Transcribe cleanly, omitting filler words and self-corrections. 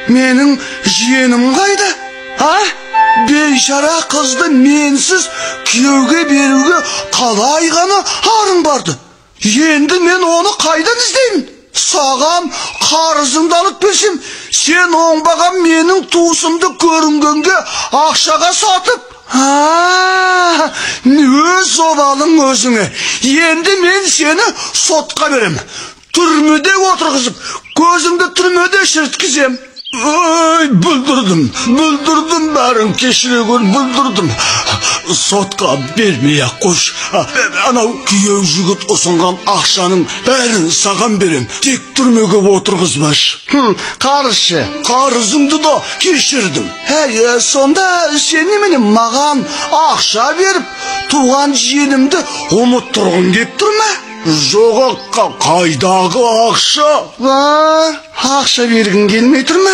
Менің жиенім қайда? А? Бейшара қызды менсіз күйеуге беруге қалай ғана арың барды? Енді мен оны қайдан іздеймін? Саған қарызымды алып берсем, сен оңбаған менің туысымды көрінгенге ақшаға сатып, өз обалың өзіңе. Енді мен сені сотқа берем. Түрмеде отырғызып, көзіңді түрмеде шіріткізем. Ой, бүлдірдім, бүлдірдім бәрін, кешіре көр, бүлдірдім. Сотқа бермей ақ қойшы. Анау күйеу жігіт ұсынған ақшаның бәрін саған берем. Тек түрмеге отырғызбашы. Қарызшы. Қарызыңды да кешірдім. Әй, сонда сен немене маған ақша беріп, туған жиенімді ұмыттырғың кеп тұр ма? Жоқ, қайдағы ақша? Ақша бергің келмей тұр ма?